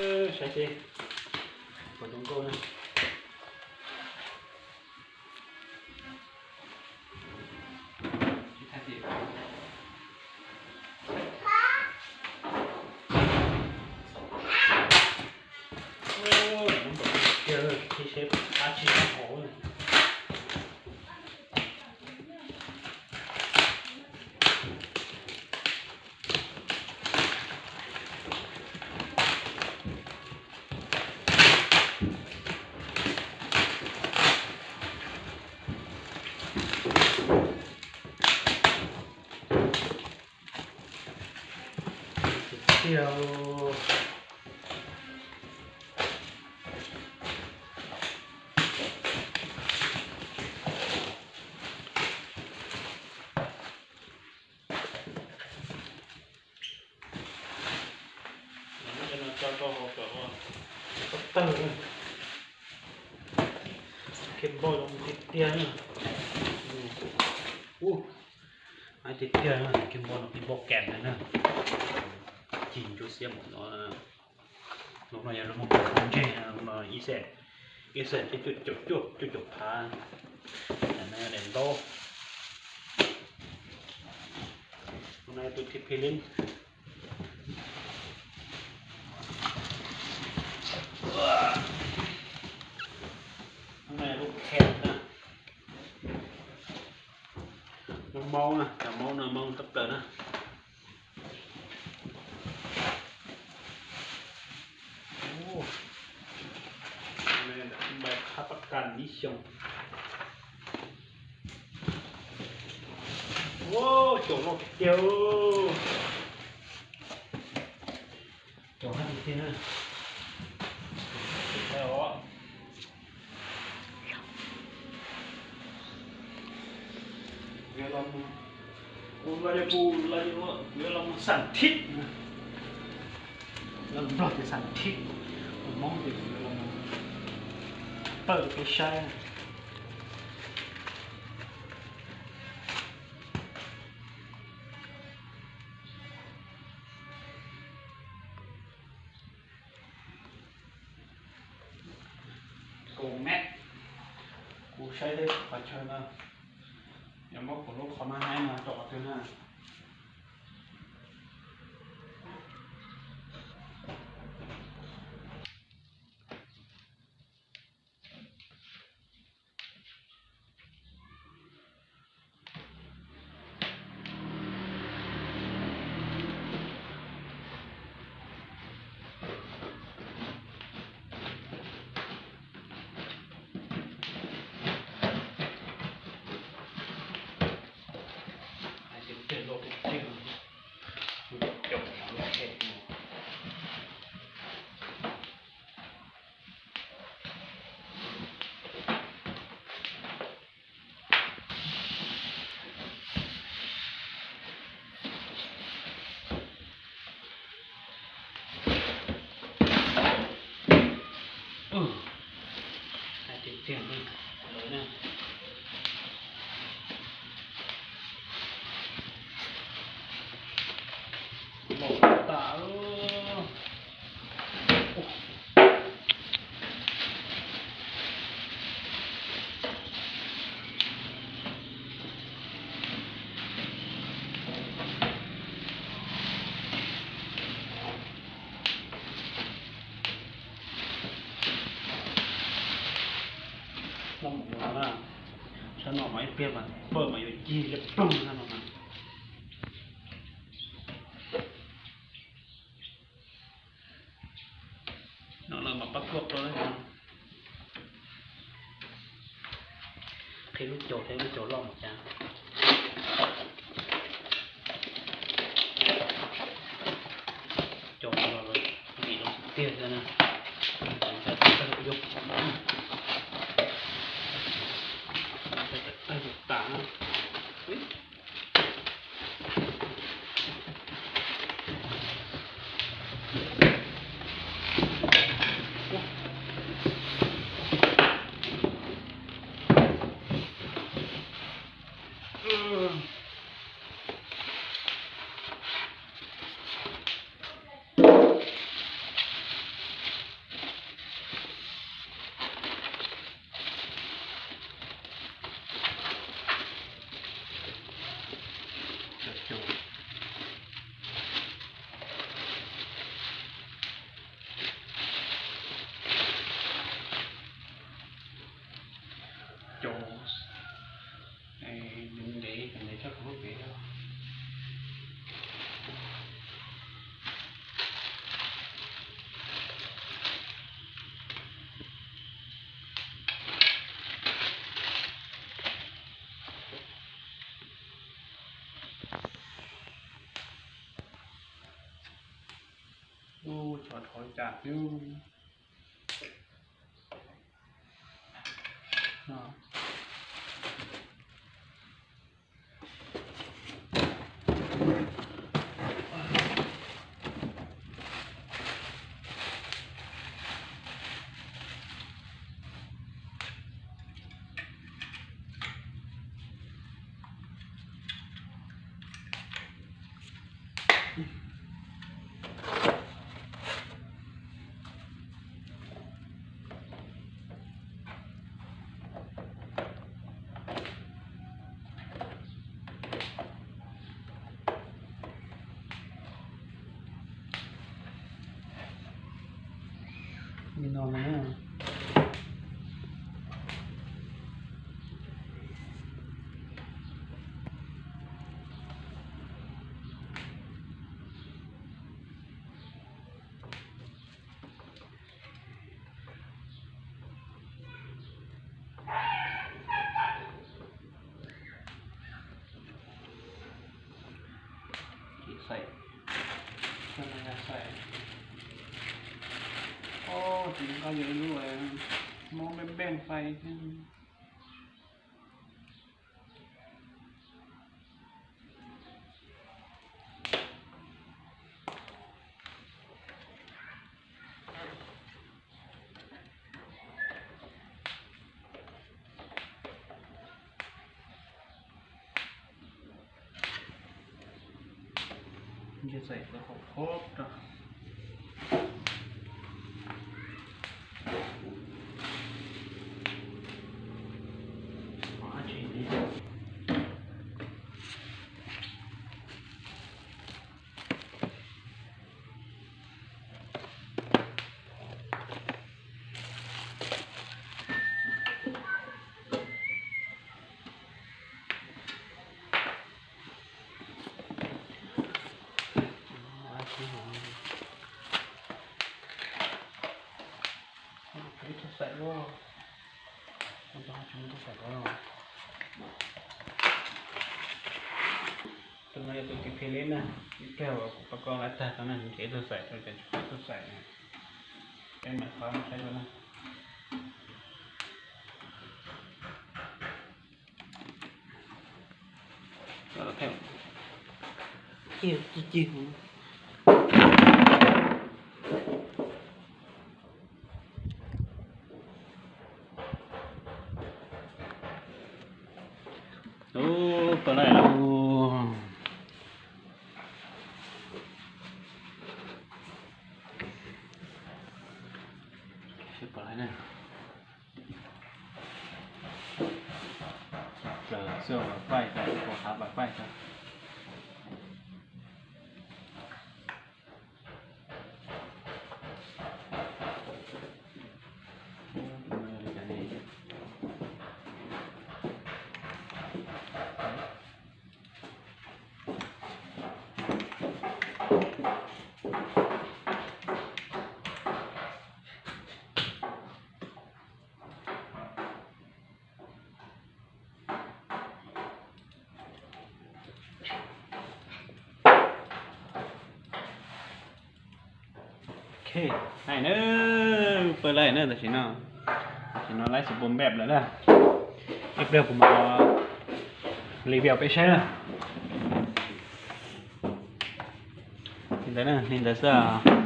Saib seb puas zoo nkauj na. Ub, npau tiag, seb seb qab tsis qab hauv. Tiag. Muab cov no tso rau hauv kom tawg. Kiag npau zoo tiag tiag na. Ub, tiag tiag, kiag npau no, kiag npau kem na. Cig ntsuab xiab mus no. Lub no yog lub moos ntseg, lub no ib xees, ib xees thiab cuaj caum cuaj, cuaj caum phav. Daim no daim ntaub. Lub no yog tus thib phi lib. Lub no yog lub khev na. Lub maub na, cov maub no maub tab plaws na. Npais qhab pab kas ib xyoos. Ua, caum loj tiag tiag. Caum hab tiag tiag na. Kuv los, kuv los yog kuv los, kuv yuav los mus xam thib. Los Nplog tias xam thib, los Hmoob tias kuv yuav los mus pawj rau peb saib. Kaum mev, kuv saib tej qhov chaw no, yog muab kuv lub qhov maj haib no rau qhov twg na. Hais tiag tiag li lawm na. Loj tas. Loj mus no na, sab no mas ib pliag mas pawg mas yuav cig liab ploog sab no na. No los mas pab kuaj rau. Qhib lub caug thiab lub caug loj mas cas. Caug los vim lub tiag na. Tawg yus tas na. Qhov cas xwb. Li no na. Ces xaim, xaim, o, ces nqa yog ib lub mob npeej npeej fais thiab. Nce txais cov qhov qhob rau. Ib tug xaim luaj, tus no yog tus kis phim li na, ib pliag uas kuv pab koj lab tag tau na, nrhiav ib tug xaim rau ces tsum ib tug xaim na. Peb mam qhov saib dua na. Cig cig. Ub, pawg laij lauj. Sib pawg laij na. Plaws xwb, paij tas, ib puas hav pas paij tas. Ok, hais na, pawg laij na, tam sim no, tam sim no laib xus pus npem lawm na. Ib pliag kuv mam li review peb saib na. Li ntawd na, li ntawd xwb.